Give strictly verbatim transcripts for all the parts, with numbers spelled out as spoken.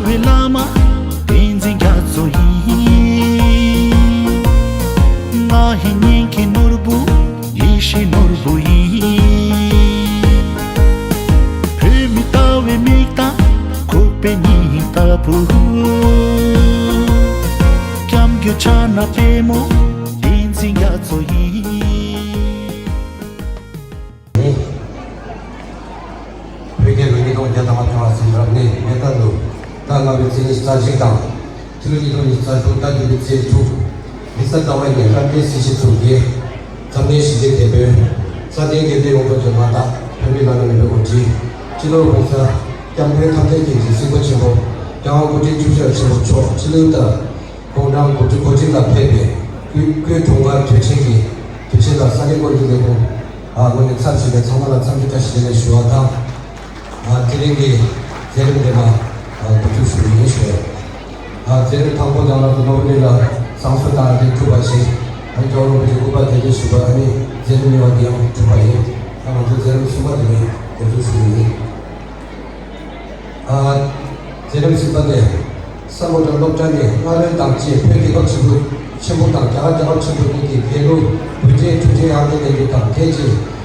བའི་བླ་མ་བསྟན་འཛིན་རྒྱ་མཚོ་ཡིན། ང་ཡི་སྙིང་གི་ནོར་བུ་ཡེ་ཤེས་ནོར་བུ་ཡིན། བོད་མི་ལྟ་བའི་མིག་དང་ཁོག་པའི་སྙིང་ལྟ་བུ། སྐྱབས་མགོན་ཕྱག་ན་པད་མོ་བསྟན་འཛིན་རྒྱ་མཚོ་ཡིན། བོད་རྒྱལ་ལོ་ཉིས་སྟོང་བརྒྱ་དང་ལྔ་བཅུ་ང་གསུམ་རབ་གནས་མེ་རྟ་ལོ། ཟླ་ལྔ་པའི་ཚེས་ཉི་ཤུ་རྩ་གཅིག་དང་། ཕྱི་ལོ་ཉིས་སྟོང་ཉི་ཤུ་རྩ་དྲུག་ཟླ་བདུན་པའི་ཚེས་དྲུག་མི་ས་ཟླ་བ་ཉིན་རབ་གནས་སྲིད་ཞི་ཚོགས་རྒྱལ། འཛམ་གླིང་ཞི་བདེ་དེད་དཔོན། ས་སྟེང་དགེ་འདུན་དབང་པོ་ཚོ་མ་དག་བོད་མི་ལ་ལ་མེད་པའི་དབུ་ཁྲིད། སྤྱི་ནོར་༸གོང་ས་༸སྐྱབས་མགོན་ཐམས་ཅད་མཁྱེན་ཅིང་གཟིགས་པ་ཆེན་པོ་༸རྒྱལ་དབང་སྐུ་ཕྲེང་བཅུ་བཞི་པ་ཆེན་པོ་མཆོག་ཕྱི་ལོ་ཟླ། དགུང་གྲངས་དགུ་བཅུ་གོ་གཅིག་ལ་ཕེབས་པའི་སྐུའི་སྐུའི་འཁྲུངས་སྐར་དུས་ཆེན་གྱི་དུས་ཆེན་ལ་ས་གནས་སྐོར་གྱི་ལས་ཁུངས་ཨ་ངོས་ནས་ཚབ་ཞུས་པའི་ཚང་མ་ལ་འཚམས་འདྲི་བཀྲ་ཤིས་བདེ་ལེགས་ཞུ་བ་དང་། ཨ་དེ་རིང་གི་མཛད་རིམ་འདི་ལ་ཨ་གོ་སྒྲིག་ཞུ་རྒྱུ་ཡིན་ཞུས། ཨ་མཛད་རིམ་དང་པོ་ཡང་ལ་དུ་ནོར་བུ་གླིང་ལ་བསང་གསོལ་དང་དེ་གྲུབ་པ་ཞིག་ཨ་ནི་ཇོ་རོང་བོད་ཀྱི་སྐུ་པར་དེ་གའི་ཞུ་བ་ཨ་ནི་མཛད་རིམ་གཉིས་པ་འདི་ཡང་གྲུབ་པ་ཡིན། ཨ་ང་ཚོ་མཛད་རིམ་གསུམ་པ་དེ་ནས་འགོ་འཛུགས་ཞུ་རྒྱུ་ཡིན། ཨ། མཛད་རིམ་གཟིགས་པ་ནས། ས་མོ་དང་སློབ་གྲྭ་ནས་སྔ་རོལ་དང་བཅས་བོད་རྒྱལ་ཁབ་ཆེན་པོ་ཆེན་པོ་དང་རྒྱ་གར་རྒྱལ་ཁབ་ཆེན་པོ་གཉིས་ཀྱི་རྒྱལ་གླུ་བོད་འགྲེལ་འཕྲིན་ཕྲན་ཡང་དེ་ལེན་རྒྱུ་དང་དེ་རྗེས།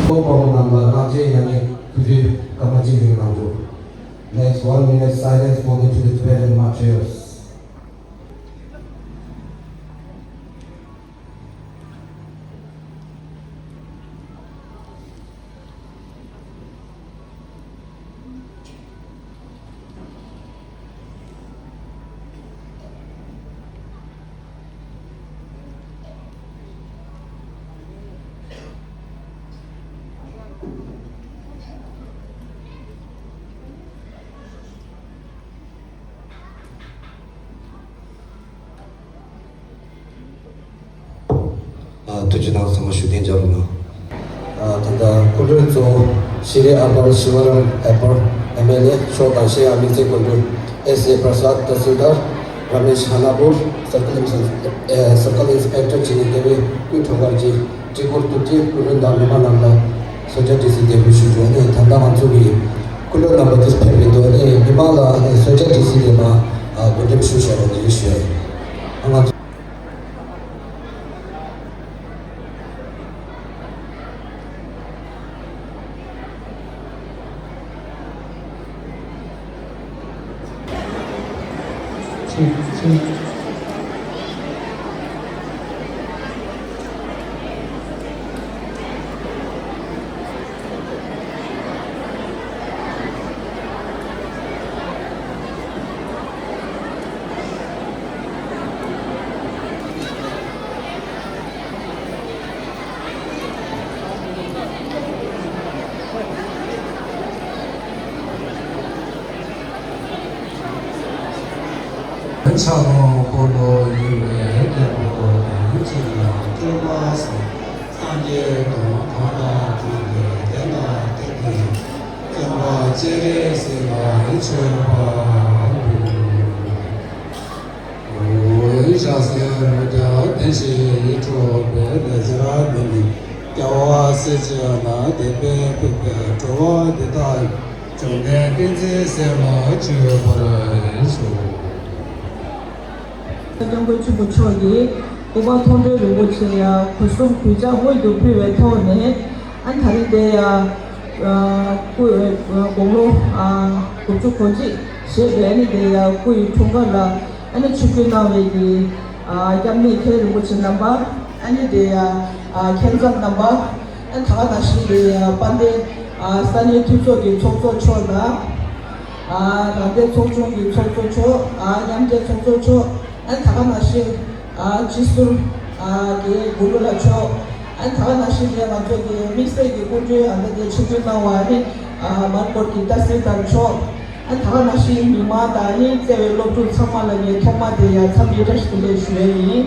ཁོང་པ་པོ་རྣམས་ལ་བླངས་བྱས་ཡང་ནས་ཐུགས་རྗེ་བཀའ་མ་བརྗེད་ཡོད་གནང་འདུག Next, one minute silence for the Tibetan martyrs. ཐུགས་རྗེ་གནང་། ཚང་མ་བཞུགས་གདན་འཇགས་རོགས་གནང་། ད་ལྟ་སྐུ་མགྲོན་གཙོ་བོ་ཤེས་རིག་ཨ་པར་ཤི་ཝ་རམ་ཨ་པར་ཨེམ་ཨེལ་ཨེ་མཆོག་དང་། གཞན་ཡང་དམིགས་བསལ་སྐུ་མགྲོན་ཨེས་ཨེ་པྲ་སཱད་ཏ་སིལ་དར། ར་མེཤ་ཧ་ན་པུར་སར་ཀལ་ཨིན་སི་ཨེ་སར་ཀལ་ཨིན་སི་པེག་ཊར་བཅས་ནས་དེ་བས་སྐུའི་འཁྲུངས་སྐར་གྱི་སྤྲི་གོར་གཏུབས་ཏེ་སྐུ་མགྲོན་དང་མི་མང་རྣམས་ལ་གསོལ་ཇ་འབྲས་སིལ་འདེགས་འབུལ་ཞུ་རྒྱུ་ནི། ད་ལྟ་ང་ཚོ་གི་སྐུ་མགྲོན་རྣམ་པ་དེ་ཕེབས་མི་འདུག་ནི། མི་མང་ལ་གསོལ་ཇ་འབྲས་སིལ་དེ་མ་འགོ་འདྲེན་ཞུ་བྱ་བ་འདི་ཞུ་ཡ་ཡིན། ང་ཚོ། ཕྱག་ལོངས་སྤོ་ལོ་ཡུལ་བའི་རྒྱལ་པོ་དང་ཅིག་ལ་སྤྲུལ་པ་སོགས་སངས་རྒྱས་དང་གང་ལ་གང་འདུལ་དེ་ལ་དེ་ཀུན་སྟོན་པ་སྤྱན་རས་གཟིགས་ལ་མཆོད་པ་འབུལ། ཕྱག་འཚལ་ལོ་བརྒྱ་བརྟན་ཅིང་ཡིད་འཕྲོག་པའི་ལས་སྦྱོར་ལྡན་པའི་རྒྱལ་བ་སྲས་བཅས་ལ་དད་པས་ཕུལ་བའི་སྤྲོ་བ་འདི་དག་བཅོམ་ལྡན་བསྟན་འཛིན་སྲས་ལ་མཆོད་པར་ཞུ། སྐྱབས་མགོན་ཆེན་པོ་མཆོག་གིས་ཨུ་པ་མཐོང་གྲོལ་རིན་པོ་ཆེ་ཡ་གོས་གསུམ་གུས་ཕྱག་སྔོན་དུ་ཕུལ་བའི་ཐོག་ནས། ཨ་ནི་ད་རིང་དེ་ཡ་སྐུ་དགུང་ལོ་དགུ་བཅུ་གོ་གཅིག་བཞེས་པའི་ཨ་ནི་དེ་ཡ་སྐུ་ཡི་འཁྲུངས་སྐར་ལ་ཨ་ནི་ཆིབས་བསྒྱུར་གནང་བའི་གི་སྐྱབས་གནས་མཁན་རིན་པོ་ཆེ་རྣམ་པ། ཨ་ནི་དེ་ཡ་མཁན་ཚབ་རྣམ་པ། ཨ་ནི་ད་ག་ནང་བཞིན་དེ་ཡ་དཔལ་ལྡན་ས་གནས་འཐུས་ཚོགས་ཀྱི་ཚོགས་གཙོ་མཆོག་དང་། རང་བདེན་ཚོགས་ཆུང་གི་ཚོགས་གཙོ་མཆོག་མཉམ་འབྲེལ་ཚོགས་གཙོ་མཆོག་ཨ་ནི་ད་ག་ནང་བཞིན། ཨ་སྤྱི་ཟུར་ཨ་གི་གུ་རུ་ལགས་མཆོག་ཨ་ནི་ད་ག་ནང་བཞིན་དེ་ང་ཚོ་གི་དམིགས་བསལ་གྱི་སྐུ་མགྲོན་ཨ་ནི་དེ་ཆིབས་བསྒྱུར་གནང་བ་ཨ་ནི་ཨ་མར་ཀོར་གྱི་ཏཱ་སི་ལྡར་མཆོག་ཨ་ནི་ད་ག་ནང་བཞིན་མི་མང་དང་ཨ་ནི་བརྩེ་བའི་སློབ་ཕྲུག་ཚང་མ་ལ་ངས་ཐོག་མ་དེ་ཡང་འཚམས་འདྲི་བཀྲ་ཤིས་བདེ་ལེགས་ཞུ་ཡས་ཡིན།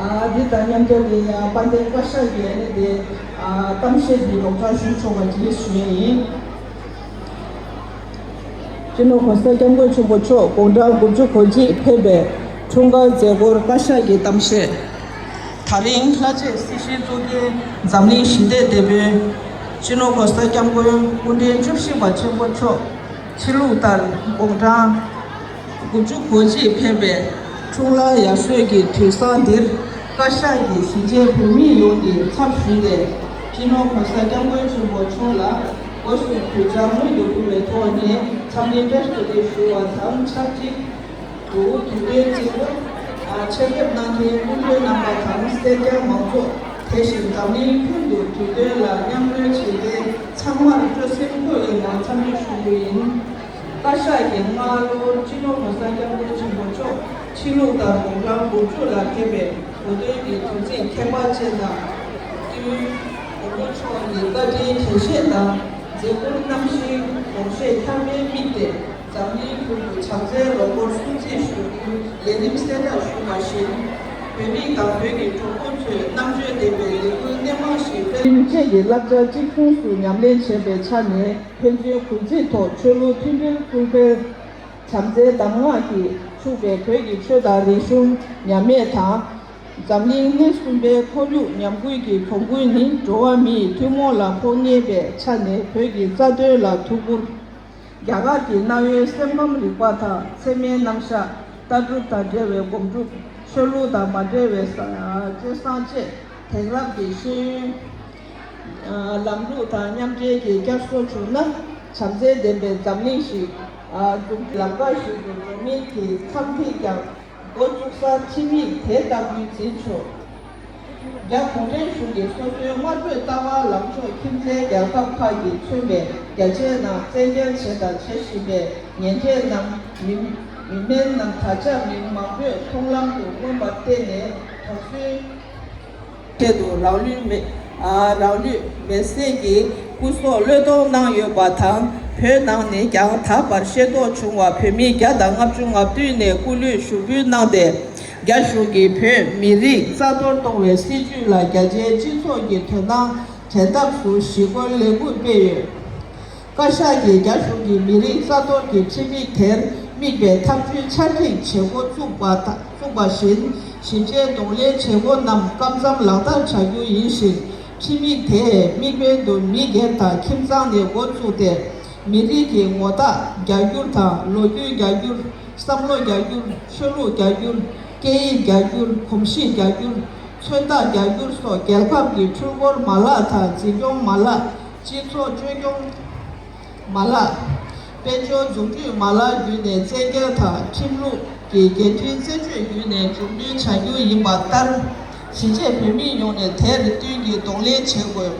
ཨ་འདི་དང་མཉམ་དུ་དེ་ཡང་དཔལ་ལྡན་བཀའ་ཤག་གི་ཨ་ནི་དེ་ཨ་གཏམ་བཤད་འདི་རོགས་ཐག་ཞུ་ཆོག་པ་ཅིག་ཞུ་ཡས་ཡིན། སྤྱི་ནོར་༸གོང་ས་༸སྐྱབས་མགོན་ཆེན་པོ་མཆོག་དགུང་གྲངས་དགུ་བཅུ་གོ་གཅིག་ཕེབས་པའི་འཁྲུངས་སྐར་མཛད་སྒོར་བཀའ་ཤག་གི་གཏམ་བཤད། ད་རིང་ལྷ་རྩེ་སྲིད་ཞིའི་གཙུག་རྒྱན་འཛམ་གླིང་ཞི་བདེའི་དེད་དཔོན་སྤྱི་ནོར་༸གོང་ས་༸སྐྱབས་མགོན་སྐུ་ཕྲེང་བཅུ་བཞི་པ་ཆེན་པོ་མཆོག་ཕྱི་ལུགས་ལྟར་དགུང་གྲངས་དགུ་བཅུ་གོ་གཅིག་ཕེབས་པའི་འཁྲུངས་ལྷ་ཡར་སོན་གྱི་དུས་བཟང་འདིར་བཀའ་ཤག་གིས་གཞིས་བྱེས་བོད་མི་ཡོངས་ཀྱི་ཚབ་ཞུས་ཏེ་སྤྱི་ནོར་༸གོང་ས་༸སྐྱབས་མགོན་ཆེན་པོ་མཆོག་ལ་སྒོ་གསུམ་གུས་ཕྱག་སྔོན་དུ་ཕུལ་བའི་ཐོག་ནས་འཚམས་འདྲི་བཀྲ་ཤིས་བདེ་ལེགས་ཞུ་བ་དང་ཆབས་ཅིག་ཏུ་དུས་སྟོན་བརྩི་སྲུང་ཆེད་ཕེབས་གནང་མཁན་སྐུ་མགྲོན་རྣམ་པ་དང་སེར་སྐྱ་མང་ཚོགས་དེ་བཞིན་འཛམ་གླིང་ཁྱོན་དུ་དུས་སྟོན་ལ་མཉམ་རོལ་བྱེད་མཁན་ཚང་མར་སྤྲོ་སེམས་འཁོལ་བའི་ངང་འཚམས་འདྲི་ཞུ་རྒྱུ་ཡིན། བཀའ་ཤག་གི་སྔ་ལོར་སྤྱི་ནོར་༸གོང་ས་༸སྐྱབས་མགོན་ཆེན་པོ་མཆོག་ཕྱི་ལུགས་ལྟར་དགུང་གྲངས་དགུ་བཅུ་ལ་ཕེབས་པའི་གོ་སྟོན་གྱི་དུས་ཚིགས་ཁྱད་པར་ཅན་དང་། སྤྱི་བོའི་མགོན་པོ་མཆོག་གི་བཀའ་དྲིན་དྲན་ཤེས་དང་མཛད་ཁུར་རྣམ་བཞིའི་དགོངས་བཞེད་འཁྱར་མེད་དམིགས་ཏེ། འཛམ་གླིང་ཁུལ་དུ་བྱམས་བརྩེའི་རོགས་སྐོར་སྲུང་བརྩི་ཞུ་རྒྱུའི་ལས་རིམ་གསལ་བསྒྲགས་ཞུས་པ་བཞིན། བོད་མི་དང་བོད་ཀྱི་གྲོགས་པོ་ཚོས་རྣམ་དཔྱོད་ལྡན་པའི་ལས་འགུལ་སྣེ་མང་ཞིག་སྤེལ། རིམ་བཅས་ཀྱི་བསླབ་བྱ་གཅིག་མཚུངས་སུ་ཉམས་ལེན་བྱེད་པའི་ཆ་ནས་ཕན་ཚུན་གུས་བརྩི་ཐོག་ཆོས་ལུགས་མཐུན་སྒྲིལ་སྐུལ་སྤེལ། བྱམས་བརྩེའི་གདམས་ངག་གིས་ཕྱུག་པའི་བོད་ཀྱི་ཆོས་དང་རིག་གཞུང་ཉམས་མེད་དང་། འཛམ་གླིང་གནས་གསུམ་པའི་ཁོར་ཡུག་ཉམས་རྒུད་ཀྱི་གྱོང་གུད་ནི་འགྲོ་བ་མིའི་ཐུན་མོང་ལ་ཕོག་ངེས་པའི་ཆ་ནས་བོད་ཀྱི་རྩ་དོན་ལ་ཐུགས་ཁུར། རྒྱ་གར་གྱི་གནའ་བོའི་སེམས་ཁམས་རིག་པ་དང་ཚད་མའི་རྣམ་གཞག་ལྟ་གྲུབ་དང་འབྲེལ་བའི་སྒོམ་སྒྲུབ། ཆོས་ལུགས་དང་མ་འབྲེལ་བའི་བསམ་སྤྱོད་བསམ་སྤྱོད་བྱེད་རབས་ཀྱི་ཤེས་ཡོན། ལམ་ལུགས་དང་མཉམ་འབྲེལ་གྱི་བསྐྱར་གསོ་བྱུང་ན་བྱམས་བརྩེ་ལྡན་པའི་འཛམ་གླིང་ཞིག་འཛུགས། ལམ་ཁ་ཞིག་ཏུ་འགྲོ་མིན་གྱི་འཚམས་འདྲི་ཀྱང་འགོ་བཙུགས་ས་ཁྲིམས་ཡིག་དེ་ལྟ་བུའི་འཛིན་ཆོག་རྒྱ་གུང་ཁྲན་གཞུང་གིས་སོ་སོའི་དམར་པོའི་ལྟ་བ་ལངས་ཕྱོགས་ཁྱིམ་མཚེས་རྒྱལ་ཁབ་ཁག་གིས་མཚོན་པའི་རྒྱ་ཆེའི་ནང་བཙན་རྒྱལ་བྱས་དང་བྱེད་བཞིན་པའི་ཉེས་ཆད་རྣམས་མི་མི་དམན་རྣམས་ད་ཆ་མི་མང་པོས་མཐོང་ལམ་དུ་མངོན་པར་བསྟན་ནས་དོགས་ཟོན། ཆེད་དུ་རང་ལུས་མེ་ཨ་རང་ལུས་མེ་བསྲེགས་ཀྱིས་སྐུ་སྲོག་བློས་གཏོང་གནང་ཡོད་པ་དང་། བོད་ནང་ནས་ཀྱང་ད་བར་ཤེས་རྟོགས་བྱུང་བ་བོད་མི་བརྒྱ་དང་ལྔ་བཅུ་ང་བདུན་ནས་སྐུ་ལུས་ཞུགས་འབུལ་གནང་སྟེ། རྒྱ་གཞུང་གིས་བོད་མི་རིགས་རྩ་གཏོར་གཏོང་བའི་སྲིད་བྱུས་ལ་རྒྱ་ཆེའི་སྤྱི་ཚོགས་ཀྱི་དོ་སྣང་དྲན་ཐབས་སུ་ཞི་རྒོལ་ལས་འགུལ་སྤེལ་ཡོད། བཀའ་ཤག་གིས་རྒྱ་གཞུང་གི་མི་རིགས་རྩ་གཏོར་གྱི་ཁྲིམས་ཡིག་དེར་དམིགས་པའི་ཐབས་ཇུས་ཆ་འགྲིག་བྱེད་འགོ་བཙུགས་པ་དང་། བཙུགས་པ་བཞིན་ཞིབ་དཔྱད་གདོང་ལེན་བྱེད་སྒོ་རྣམས་སྐབས་མཚམས་ལག་བསྟར་བྱ་རྒྱུ་ཡིན་ཞིང་། ཁྲིམས་ཡིག་དེས་དམིགས་འབེན་དུ་མི་སྒེར་དང་ཁྱིམ་ཚང་ནས་འགོ་བཙུགས་ཏེ། མི་རིགས་ཀྱི་ངོ་རྟགས་རྒྱ་སྒྱུར་དང་ལོ་རྒྱུས་རྒྱ་སྒྱུར། བསམ་བློ་རྒྱ་སྒྱུར། ཆོས་ལུགས་རྒྱ་སྒྱུར། སྐད་ཡིག་རྒྱ་སྒྱུར། གོམས་གཤིས་རྒྱ་སྒྱུར། མཚོན་རྟགས་རྒྱ་སྒྱུར་སོགས་རྒྱལ་ཁབ་ཀྱི་འཕྲུལ་འཁོར་མ་ལག་དང་འཛིན་སྐྱོང་མ་ལག་སྤྱི་ཚོགས་བཅོས་སྐྱོང་ མ་ལག་དཔལ་འབྱོར་འཛུགས་སྐྲུན་མ་ལག་བརྒྱུད་ནས་བཙན་རྒྱལ་དང་ཁྲིམས་ལུགས་ཀྱི་འགན་འཁྲི་རྩད་གཅོད་བརྒྱུད་ནས་མཛུབ་སྟོན་བྱ་རྒྱུ་ཡིན་པ་ལྟར། གཞིས་བྱེས་བོད་མི་ཡོངས་ནས་དེར་བསྟུན་གྱིས་གདོང་ལེན་བྱེད་དགོས།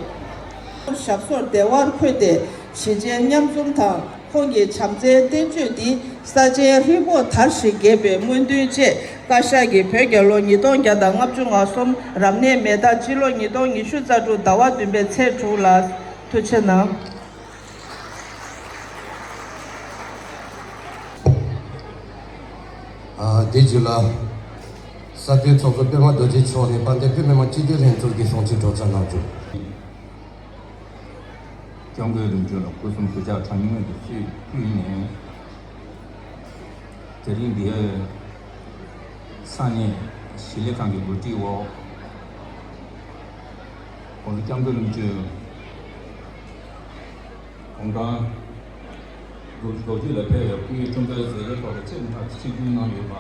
ཞབས་སོར་བདེ་བར་འཁོད་དེ་གཞིས་བྱེས་མཉམ་འཛོམས་དང་ཁོང་གི་བྱམས་བརྩེའི་བསྟན་བཅོས་འདི་ས་ཆའི་ཧྲིལ་པོར་དར་ཞིང་རྒྱས་པའི་སྨོན་འདུན་བཅས། བཀའ་ཤག་གིས་བོད་རྒྱལ་ལོ་ཉིས་སྟོང་བརྒྱ་དང་ལྔ་བཅུ་ང་གསུམ་རབ་གནས་མེ་ཟླ་སྤྱི་ལོ་ཉིས་སྟོང་ཉི་ཤུ་རྩ་དྲུག་ཟླ་བ་བདུན་པའི་ཚེས་དྲུག་ལ། ཐུགས་རྗེ་གནང་། ཨ། དེ་རྗེས་ལ། ས་མཐོའི་ཚོགས་གཙོ་པད་མ་རྡོ་རྗེ་མཆོག་ནས་དཔལ་ལྡན་བོད་མི་མང་སྤྱི་འཐུས་ལྷན་ཚོགས་ཀྱི་གསུང་ཆོས་གྲོས་འཆར་གནང་བྱུང་། སྐྱབས་མགོན་རིན་པོ་ཆེ་ལ་སྐུ་གསུང་ཐུགས་ཕྱག་གྲངས་མེད་དུ་གསོལ་ཕུལ་ནས། དེ་རིང་འདིར་ས་གནས་གཞིས་ལས་ཁང་གི་གོ་སྒྲིག་འོག་༸གོང་ས་༸སྐྱབས་མགོན་རིན་པོ་ཆེ་དགུང་གྲངས་དགུ་བཅུ་ལ་ཕེབས་པའི་སྐུའི་འཁྲུངས་སྐར་མཛད་སྒོའི་ཐོག་ལ་ཆེད་དུ་ཆིབས་བསྒྱུར་གནང་ཡོད་པ།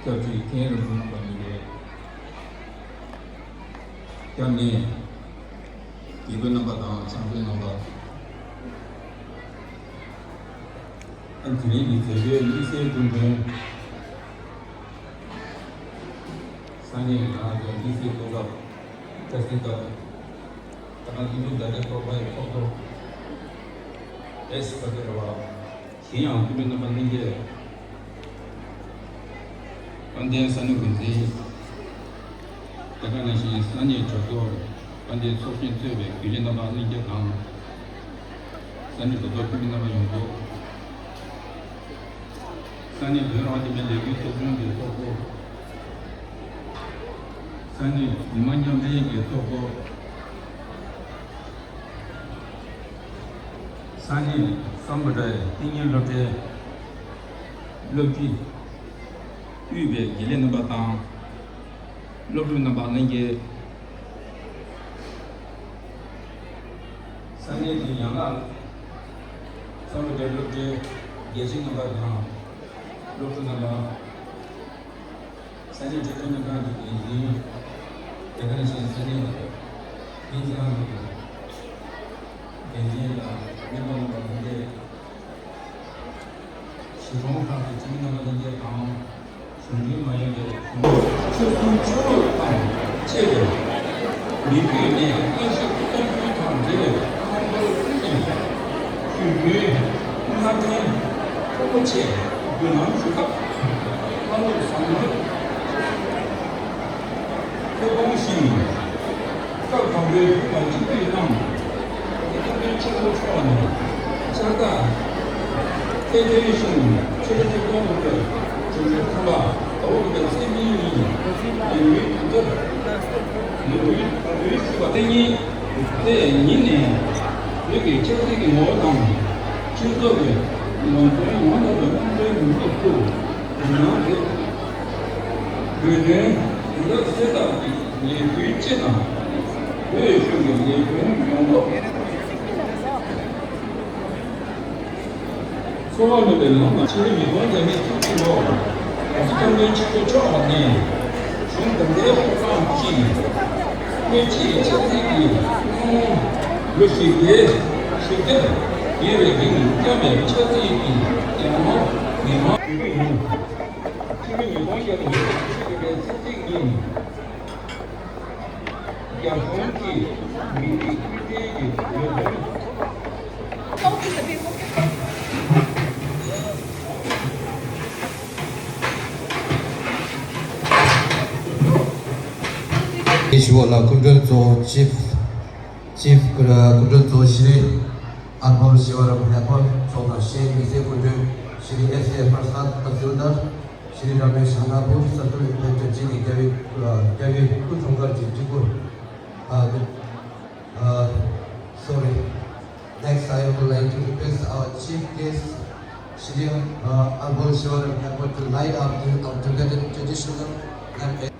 སྐྱབས་རྗེ་མཁན་རིན་པོ་ཆེ་རྣམ་པ་གཉིས་ཀྱིས། སྐྱབས་གནས་དགེ་བསྐོས་རྣམ་པ་དང་བྱམས་མགོན་རྣམ་པ། ཨ། དེ་རིང་གི་མཛད་སྒོའི་དམིགས་བསལ་སྐུ་མགྲོན། ས་གནས་ནང་གི་དམིགས་བསལ་སྐུ་ཚབ། བཀྲ་ཤིས་སྐབས། ད་ག་ནང་བཞིན་ཛ་དྲག་ཚོགས་པའི་ཚོགས་གཙོ། ཨེས་པ་ཏི་ར་བ། གཞན་ཡང་སྐུ་མགྲོན་རྣམ་པ་ལྷན་རྒྱས། དཔལ་ལྡན་ས་གནས་འགོ་འཛིན། དེ་ག་ནང་བཞིན་ས་གནས་གྲོས་ཚོགས་དཔལ་ལྡན་ཚོགས་གཞོན་གཙོས་པའི་དགེ་བཤེས་རྣམ་པ་ལྷན་རྒྱས་དང་། ས་གནས་གྲོས་ཚོགས་འཐུས་མི་རྣམ་པ་ཡོངས་རྫོགས། ས་གནས་བོད་རང་སྐྱོང་ལྗོངས་ལས་འགུལ་ཚོགས་ཆུང་གི་ཚོགས་གཙོ། ས་གནས་མི་མང་མཉམ་འབྲེལ་གྱི་ཚོགས་གཙོ། ས་གནས་སམ་བྷོ་ཊ་ཡི་གཏན་ཉིན་སློབ་གྲྭའི་སློབ་སྤྱི་དབུས་པའི་དགེ་ལས་རྣམ་པ་དང་སློབ་ཕྲུག་རྣམ་པ་ལྷན་རྒྱས། ས་གནས་འདིའི་ཡན་ལག་སམ་བྷོ་ཊའི་སློབ་གྲྭའི་དགེ་བཤེས་རྣམ་པ་དང་སློབ་ཕྲུག་རྣམ་པ། ས་གནས་འབྲེལ་མཐུད་ལྷན་ཁང་གི་འགན་འཛིན། དེ་ག་ནང་བཞིན་ས་གནས་ཕན་ཚུན་གྱི་འགན་འཛིན་དང་སྨན་པ་རྣམ་པ་ལྷན་རྒྱས། གཞིས་གྲོང་ཁག་གི་འཐུས་མི་རྣམ་པ་ལྷན་རྒྱས་དང་། གཞུང་འབྲེལ་མ་ཡིན་པའི་གཞུང་ཆོལ་གསུམ་ཆོས་ལུགས་དང་བཅས་པའི་མི་རྒྱུད་ནས་བསྟན་བཤིག་གཏོང་རྒྱུ་དང་འབྲེལ་བའི་ཁང་ཐོག་ཀུན་ནས་ཞུ་རྒྱུའི་མནའ་འབྲེལ་ཕོག་པ་བཅས་འབུལ་ལམ་ཞུ་སྐབས། ལྷ་ལུགས་བཟང་མོ་ཁྱེད་དགོངས་ཤིང་། སྐབས་དང་པོའི་ཐུགས་ལ་སྤྱི་འཐུས་རྣམས། སྐུ་མགྲོན་ཆེན་པོ་མཆོག་ནས་ཕྱག་རྟགས་ཐེར་འདོན་ཞུ། ཆོས་རྒྱལ་གྱི་དགོངས་པ་ཆོས་རྒྱལ་ཁམས་པ་ཟླ་བ་དགུ་པའི་ཚེས་གཉིས་ཉིན་ལས་འགུལ་དོན་ཚན་ལས་འགུལ་དོན་ཚན་ཞུ་བ་དེ་ཉིད། དེ་ཉིན་ནས་བོད་ཀྱི་ཆབ་སྲིད་ཀྱི་ངོ་བོ་དང་སྤྱི་ཚོགས་ཀྱི་ལམ་སྟོན་ཡང་དག་པའི་དམངས་གཙོའི་ནུས་པ་ཕུལ། དེ་ནང་བོད་དོན་དེང་རབས་གསལ་བསྒྲགས་ཀྱི་ལས་འགུལ་སྤྱི་དང་། བོད་གཞུང་གི་ལས་དོན་ཡོངས་རྫོགས། འཚོ་བ་སློབ་པའི་ལམ་ལ་ཕྱི་ལོ་ཉིས་སྟོང་བརྒྱ་མེད་བཅུ་གཅིག་ལོར་༸གོང་ས་༸སྐྱབས་མགོན་ཆེན་པོ་མཆོག་ནས་གཞུང་དང་ལྟའི་ཐོབ་ཐང་གཅིག་སྣོད་གཅིག་ཆབ་སྲིད་ཀྱི་ཐོག་ལོ་བཞི་བརྒྱའི་ཞིབ་བརྒྱ་ཉེ་བའི་རིང་བསྐྱངས་པའི་ཆབ་སྲིད་ཀྱི་ཡར་ངོ་མི་མང་ཞུ་རྒྱུ་ཡིན། ཕྱི་ལོ་ཉིས་སྟོང་བརྒྱ་དང་ཉི་ཤུ་རྩ་གཅིག་པའི་ཚེས་གཅིག་ཉིན། རྒྱ་གཞུང་གིས་མི་རིགས་སྐྱོང་བརྗོད་ཀྱི་ལས་དོན། ཞུ་བ་ལ་སྐུ་མགྲོན་གཙོ་བོ་ཅིབ། ཅིབ་སྐུ་མགྲོན་གཙོ་བོ་ཤྲི་ཨ་ནི་བྷོལ་ཤི་བ་རམ་ཧེ་པར་མཆོག་དང་གཞན་དམིགས་བསལ་སྐུ་མགྲོན་ཤྲི་ཨེས་ཨེ་པར་སཱད་ཏ་སིལ་དར། Shri Ramesh Hanapu, Circle Inspector General, རྒྱལ་བའི་རྒྱལ་བའི་སྐུ་འཁྲུངས་སྐར་གྱི་སྤྲུལ་སྐུ། ཨ། ཨ། Sorry. Next, I would like to request our chief guest, Shri, uh, Abul Shivaram Thakur, to light up the, our Tibetan traditional lamp.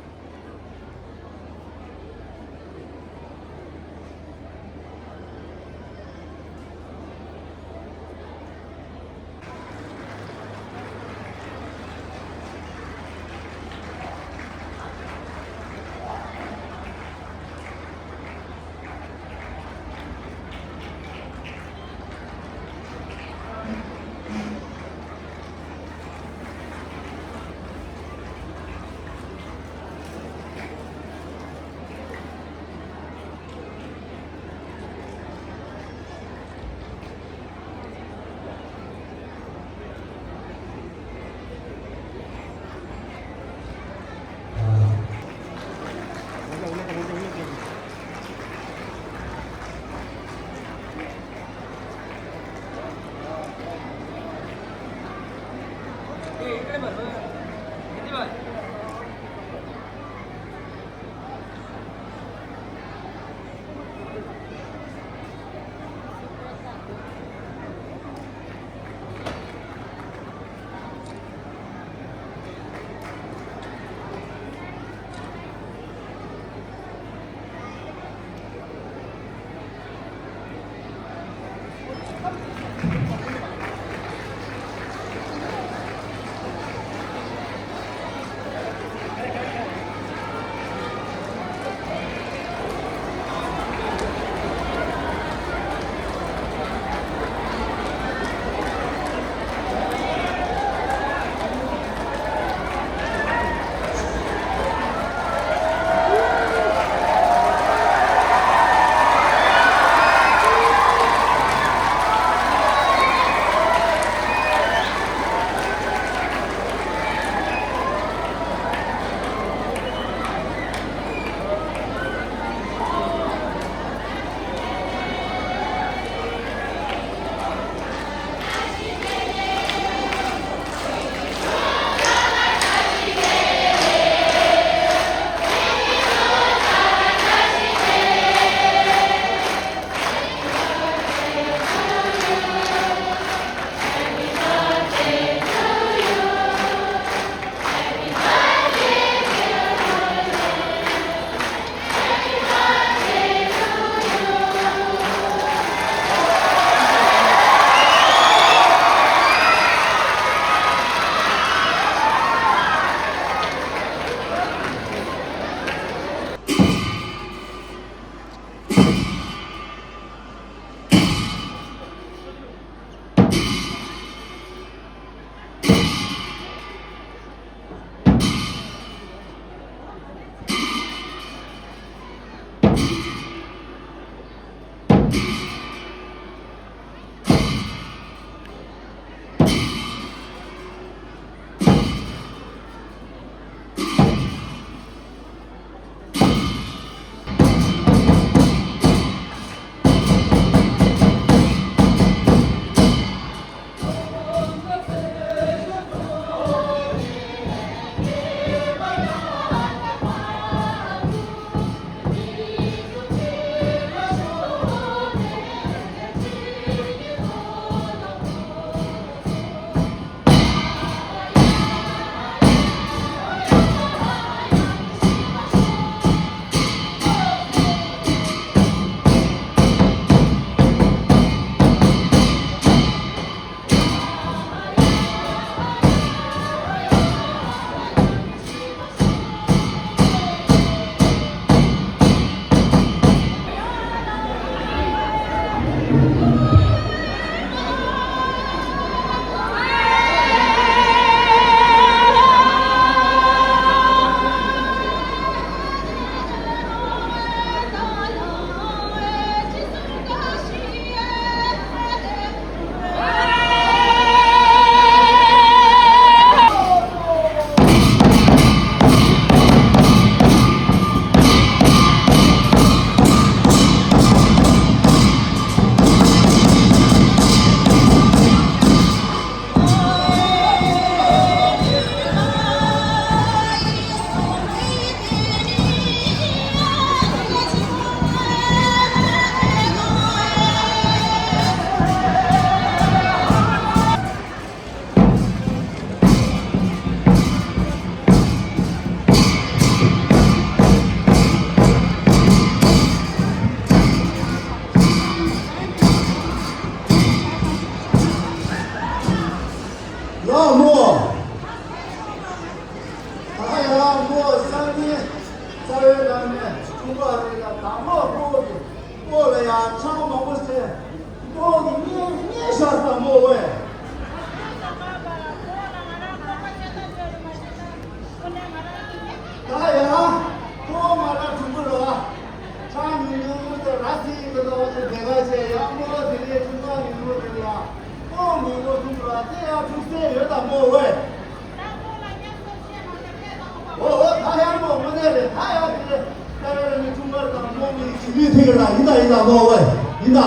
ལུས་ཐིག་ལ་ཡིན་ད་ཡིན་ད་མོ་ཝེ་ཡིན་ད།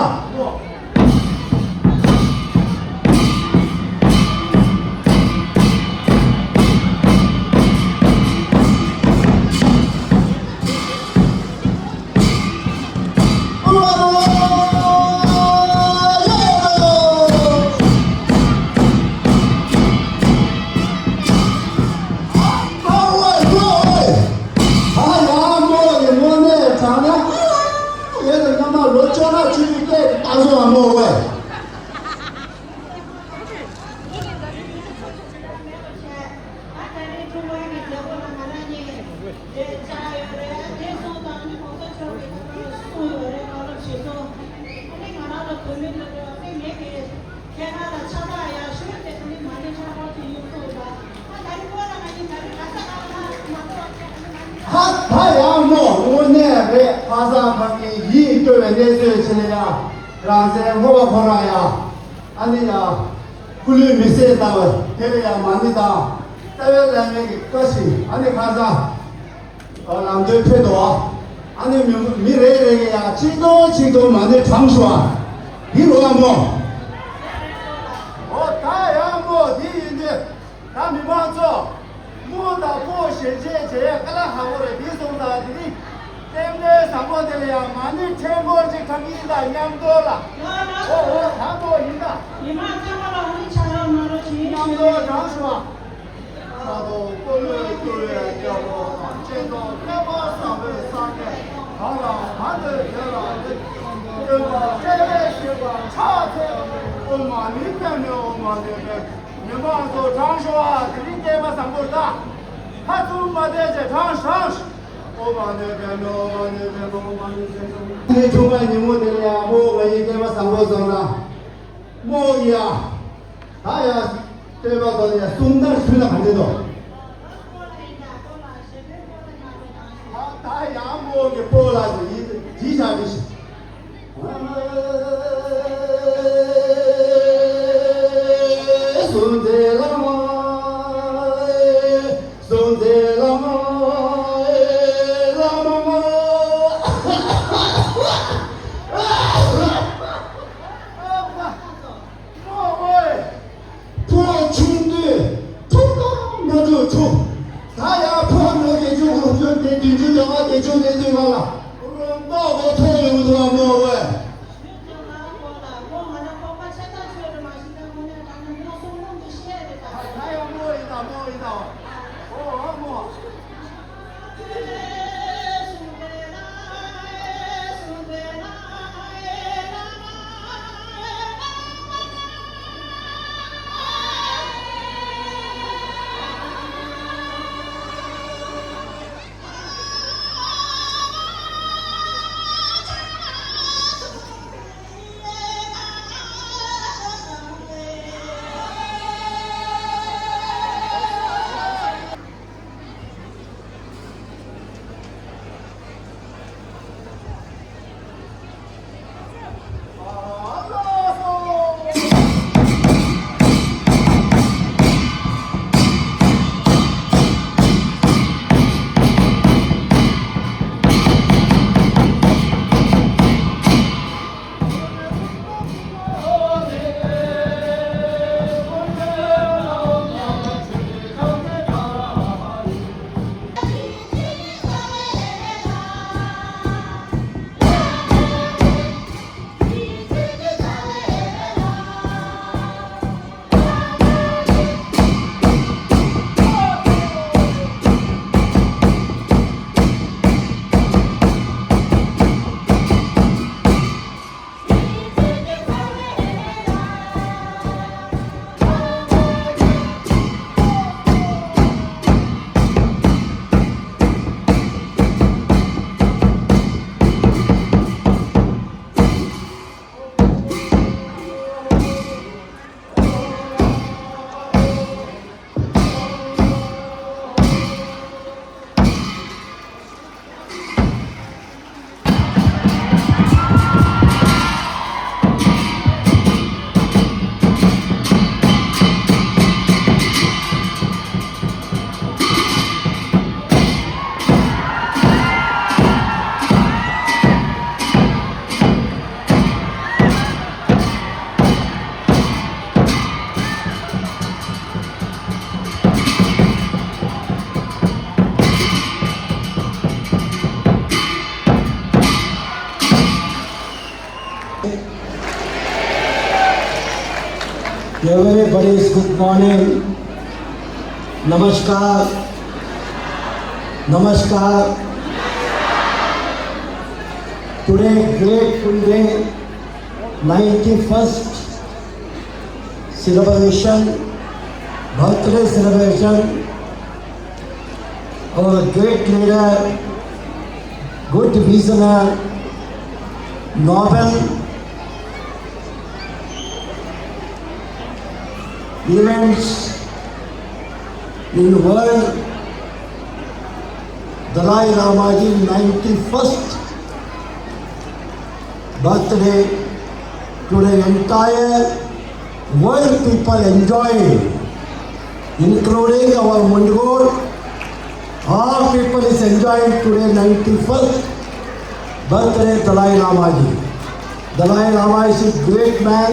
ད་ཡང་མོ་ཡི་དངོས་གནས་དྲང་གནས་ཡོད་དོ། སྔོན་མ་ལོ་བཅོ་ལྔ་བཅུ་དྲུག་སྐད་ཀྱི་ལྟ་སོང་བ་མོ་ཝེ། ཧ་ད་ཡང་མོ་དངོས་གནས་རེད། ཁ་སང་ཁ་གི་ཡིད་སྐྱོ་བའི་གནས་ཚུལ་ཕྱིན་ན་ཡང་རང་སའི་ལྷོ་པ་ཁོ་རང་ཡང་ཨ་ནི་ཡང་སྐུ་ལུས་མེ་སྲེག་བཏང་བ་དེ་ལ་ཡང་མ་ཎི་དང་རྩ་བའི་བླ་མའི་གི་བཀའ་བཞིན་ཨ་ནི་ཁ་སང་ལམ་སྟོན་ཕེབས་འདུག་ཨ་ནི་མི་མི་རེ་རེ་གི་ཡང་ཆིག་སྟོང་ཆིག་སྟོང་མ་ཎི་བགྲངས་ཤོག་འདི་རུ་ཨ་མོ། འོ་ད་ཡང་མོ་འདི་ཡིན་དུས། ད་མི་མང་ཚོ། རྨོ་དང་ཕོ་ཞལ་མཇལ་བྱེད་ཡ་དཀའ་ལས་ཁག་པོ་རེད། འདི་སོང་ཙང་དེ་རིང་ལྟད་མོའི་བཟང་པོ་དེ་ལ་ཡང་མ་ཎི་ཕྲེང་སྐོར་ཅིག་བགྲང་གི་ཡིན་ད་མཉམ་དུ་ལ། འོ་འོ་ད་མོ་ཡིན་ད། མི་མང་ཚང་མ་ལ་འོ་ནི་ཆ་ར་མ་རོ་བྱེད་མཉམ་དུ་བགྲང་ཤོག་ཨ། ས་དོ་ཀོ་ལོ་ཀོ་ལོ་རྒྱལ་པོ་དང་སྤྱན་སྟོང་བསྐལ་པ་བཟང་པོའི་སངས་རྒྱས་གང་ལ་གང་འདུལ་དེ་ལ་ནི། སྟོན་པ་སྤྲེལ་ལས་བཤད་པ་ཕྱག་འཚལ་ཨོཾ་མ་ཎི་པདྨེ་ཨོཾ་མ་ཎི་པདྨེ། མི་མང་ཚོ་བགྲང་ཤོག་ཨ། དེ་རིང་སྐལ་བ་བཟང་པོ་རེད་ད། ཁ་བཙུམ་མ་བསྡད་བྱས་བགྲང་བགྲང་། ཨོཾ་མ་ཎི་པདྨེ་ཨོཾ་མ་ཎི་པདྨེ་ཨོཾ་མ་ཎི་པདྨེ། དེ་ཆུང་མ་ཉིན་མོ་དེ་ལ་ཡང་མོ་ང་ཡི་སྐལ་བ་བཟང་པོ་སོང་ན། མོ་ཡ། ད་ཡ། སྟོན་པ་དང་ཡ་གསུང་ད་ཞུ་ན་ག་འདྲ་འདུག་ད་ཡང་མོ་གི་སྤོ་ལགས་ཀྱི་ཡིད་ཇི་བཞག་གི་ཞིག་སུ་མཛད་བླ་མ། སུ་མཛད་བླ་མ། བླ་མ། ཕོ་ཆུང་དུས་ཐུགས་དམ་མ་འགྲུབ་ཆུང་། ད་ཡང་ཕོ་ནོར་གྱི་ཆུང་དགུ་བཅུ་དེ་བདུན་ཅུ་དོན་ལྔ་དེ་ཆུང་དེ་དུས་ང་ལ་རོང་ཏོག་གོ་ཐོག་ཡོང་འདུག་བ་མོ་ཝེ། ད་ཡང་མོ་ཡིན་ད་མོ་ཡིན་ད། ཨོ་ཨ་མོ། Everybody's good morning. Namaskar. Namaskar. Today, great full day, ninety-first celebration, birthday celebration. Our great leader, good visionary, noble events in world, Dalai Lama ji ninety-first birthday today entire world people enjoy, including our Mundgod. All people is enjoying today ninety-first birthday Dalai Lama ji. Dalai Lama is a great man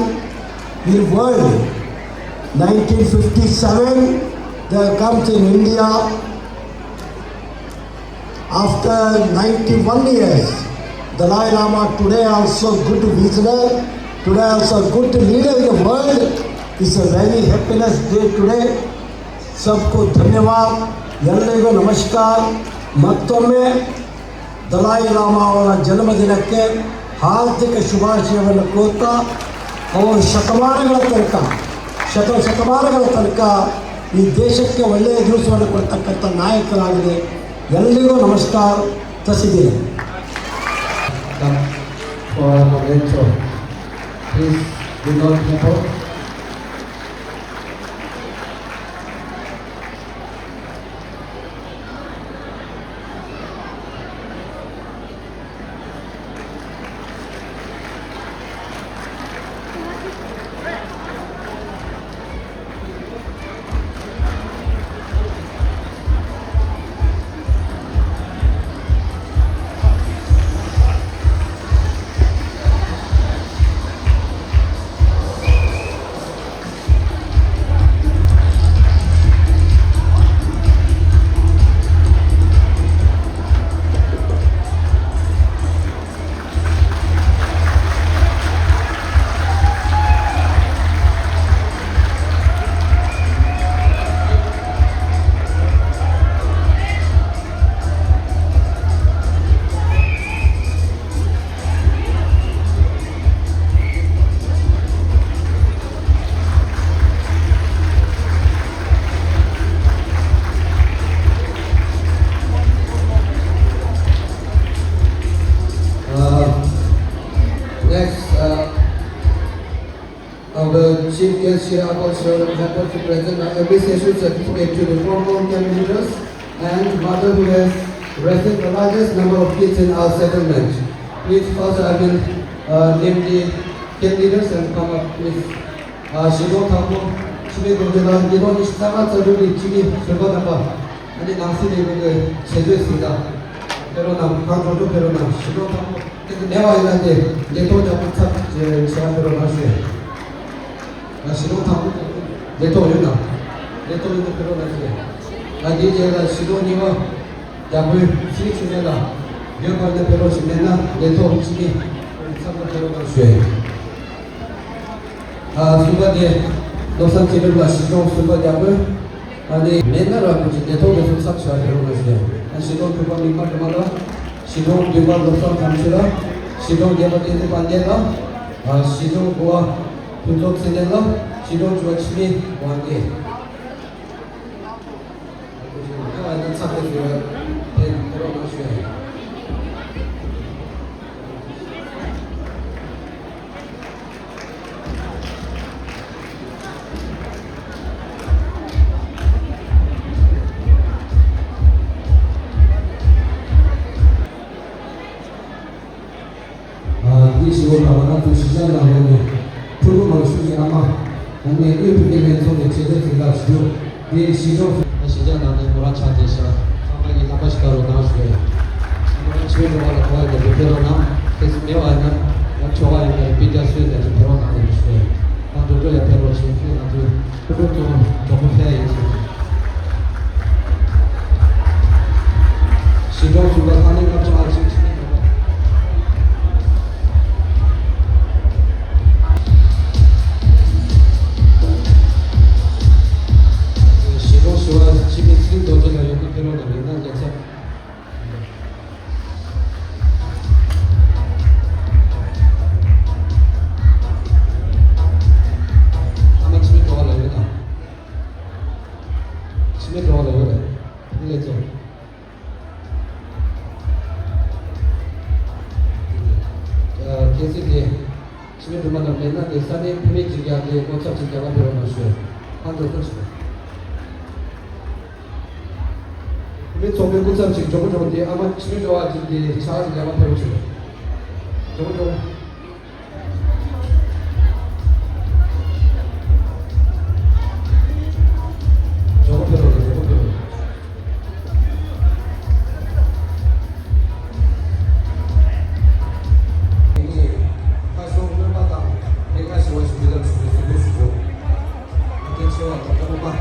in world. Nineteen fifty-seven, they comes in India. After ninety-one years, Dalai Lama today also good visionary, today also good leader in the world. It's a very happiness day today. सबको धन्यवाद, ಎಲ್ಲರಿಗೂ ನಮಸ್ಕಾರ. ಮತ್ತೊಮ್ಮೆ Dalai llama ಅವರ ಜನ್ಮದಿನಕ್ಕೆ ಹಾರ್ದಿಕ ಶುಭಾಶಯವನ್ನು ಕೋರ್ತಾ, ಅವರು ಶತಮಾನಗಳ ತನಕ, ಶತ ಶತಮಾನಗಳ ತನಕ ಈ ದೇಶಕ್ಕೆ ಒಳ್ಳೆಯ ದಿವಸವನ್ನು ಕೊಡ್ತಕ್ಕಂಥ ನಾಯಕರಾಗಿದೆ. ಎಲ್ಲರಿಗೂ ನಮಸ್ಕಾರ. ತಸಿದಿನ For a moment, so please do not clap. Uh, next, uh, our chief guest here, Apo Sir, happy to present our appreciation certificate to the former camp leaders and mother who has raised the largest number of kids in our settlement. Please, first I will, uh, name the camp leaders and come up, please. ཨ། གཞིས་གྲོང་དང་པོ་འཆི་མེད་རྡོ་རྗེ་ལགས་ཉིས་སྟོང་ཉི་ཤུ་རྩ་ལྔ་རྩ་དྲུག་གི་འཆི་མེད་ཟུར་པ་རྣམ་པ། ཨ་ནི་ནང་སྲིད་ལས་ཁུངས་ཀྱི་ཆེད་མཛོད་ཟིན་ད་ཕེབས་རོགས་གནང་། གང་མགྱོགས་མགྱོགས་ཕེབས་རོགས་གནང་། གཞིས་གྲོང་དང་པོ་ཁྱེད་ཚོ་མེད་པ་ཡིན་ན་དེ་ལས་ཐོག་རྒྱག་པ་ཚབ་བྱེད་ཕེབས་རོགས་གནང་ཞུ། ཨ། གཞིས་གྲོང་དང་པོ་ལས་ཐོག་ཡོད་ན་ལས་ཐོག་ཡོད་ན་ཕེབས་རོགས་གནང་ཞུ། ཨ། དེའི་རྗེས་ལ་གཞིས་གྲོང་གཉིས་པ་རྒྱ་བོད་ཚེ་རིང་ཆོས་འཕེལ་ལགས་ཡོད་པ་ན་ཕེབས་རོགས་ཞུ། མེད་ན་ལས་ཐོག་འཆི་མེད་ཚབ་ལ་ཕེབས་རོགས་གནང་ཞུ། ཨ། གསུམ་པ་དེ་བློ་བཟང་ཚེ་རིང་ལགས་གཞིས་གྲོང་གསུམ་པ་རྒྱ་བོད། ཨ་ནི་མེད་ན་རང་གི་ལས་ཐོག་ལས་སུ་ཚབ་བྱ་ཕེབས་རོགས་གནང་ཞུ། ཨ། གཞིས་གྲོང་དྲུག་པ་མིག་དམར་སྒྲོལ་མ་ལགས། གཞིས་གྲོང་བདུན་པ་བློ་བཟང་དམ་ཆོས་ལགས། གཞིས་གྲོང་བརྒྱད་པ་བསྟན་འཛིན་དཔལ་ལྡན་ལགས། ཨ། གཞིས་གྲོང་དགུ་པ་ཕུན་ཚོགས་ཚེ་བརྟན་ལགས། གཞིས་གྲོང་བཅུ་པ་འཆི་མེད་དབང་རྒྱལ། ཨ། དེའི་ཞི་བོ་དང་བ་ན་ཚོ་གཞིས་ཆགས་ནང་ལོགས་ནས་ཕྲུ་གུ་མང་ཤོས་ཀྱི་ཨ་མ། ཨ་ནི་དབུས་བོད་སྐད་ལྷན་ཚོགས་ནས་ཆེད་སྦྱོང་ཟིན་ཐབས་ཞུ་རྒྱུ། དེའི་གཞིས་གྲོང་། ཨ། གཞིས་ཆགས་ནང་ནས་མོ་རང་ཆགས་བསྡད་ཤག་ཚང་མ་གིས་རྣམ་པ་ཞིག་བཀའ་རོགས་གནང་ཞུ། ཨ་མོ་རང་ཆོས་འགྲོ་བ་ལ་གོ་བ་ཡོད་པའི་ཕེབས་རོགས་གནང་། ཁྱེད་ཚོ་མེད་པ་ཡིན་ན་ཡང་ཆོ་ག་ཡོད་པའི་དཔེ་རྒྱ་སྲོལ་དེ་ཚོ་ཕེབས་རོགས་གནང་ཞུ། ཨ། འགྲོ་འགྲོ་ཡང་ཕེབས་རོགས་ཞུ། ཁྱེད་ང་ཚོའི། ཕྲུ་གུ་ཚོ་གྲོགས་པོ་ཕེབས་ཡིན་ཞུ། གཞིས་གྲོང་གསུམ་པ་ས་གནས་ལྔ་བཅུ་ང་གཅིག་འཆི་མེད་ཟུར་པ། ཚིག་དེ། འཆི་མེད་སྒྲོལ་མ་དང་ལེན་ན་དེ་ས་གནས་བུད་མེད་ཅིག་ཡང་དེ་སྐུ་ཚབ་ཅིག་རྒྱ་གར་ཕེབས་རོགས་གནང་ཞུ། ཨ་འགྲོ་ཐུབ་ཞུ། བུད་མེད་ཚོགས་པའི་སྐུ་ཚབ་ཅིག་མགྱོགས་པོ་མགྱོགས་པོ་དེ་ཨ་མ་འཆི་མེད་སྒྲོལ་མ་ཅིག་དེ་ཕྱག་ཅིག་རྒྱ་གར་ཕེབས་རོགས་ཞུ། མགྱོགས་པོ་མགྱོགས་པོ། མགྱོགས་པོ་ཕེབས་རོགས་གནང་། མགྱོགས་པོ་ཕེབས་རོགས་གནང་། ཁ་སང་སྨན་པ་དང་ལས་ཀ་ཞུ་བ་ཞིག་འདི་ལ་ཞུ་བའི་གཟིགས་འབུལ་ཞུ་དགོས། ཨ་ཏེ་ཆེ་བ་དང་ཀ་མོ་པ།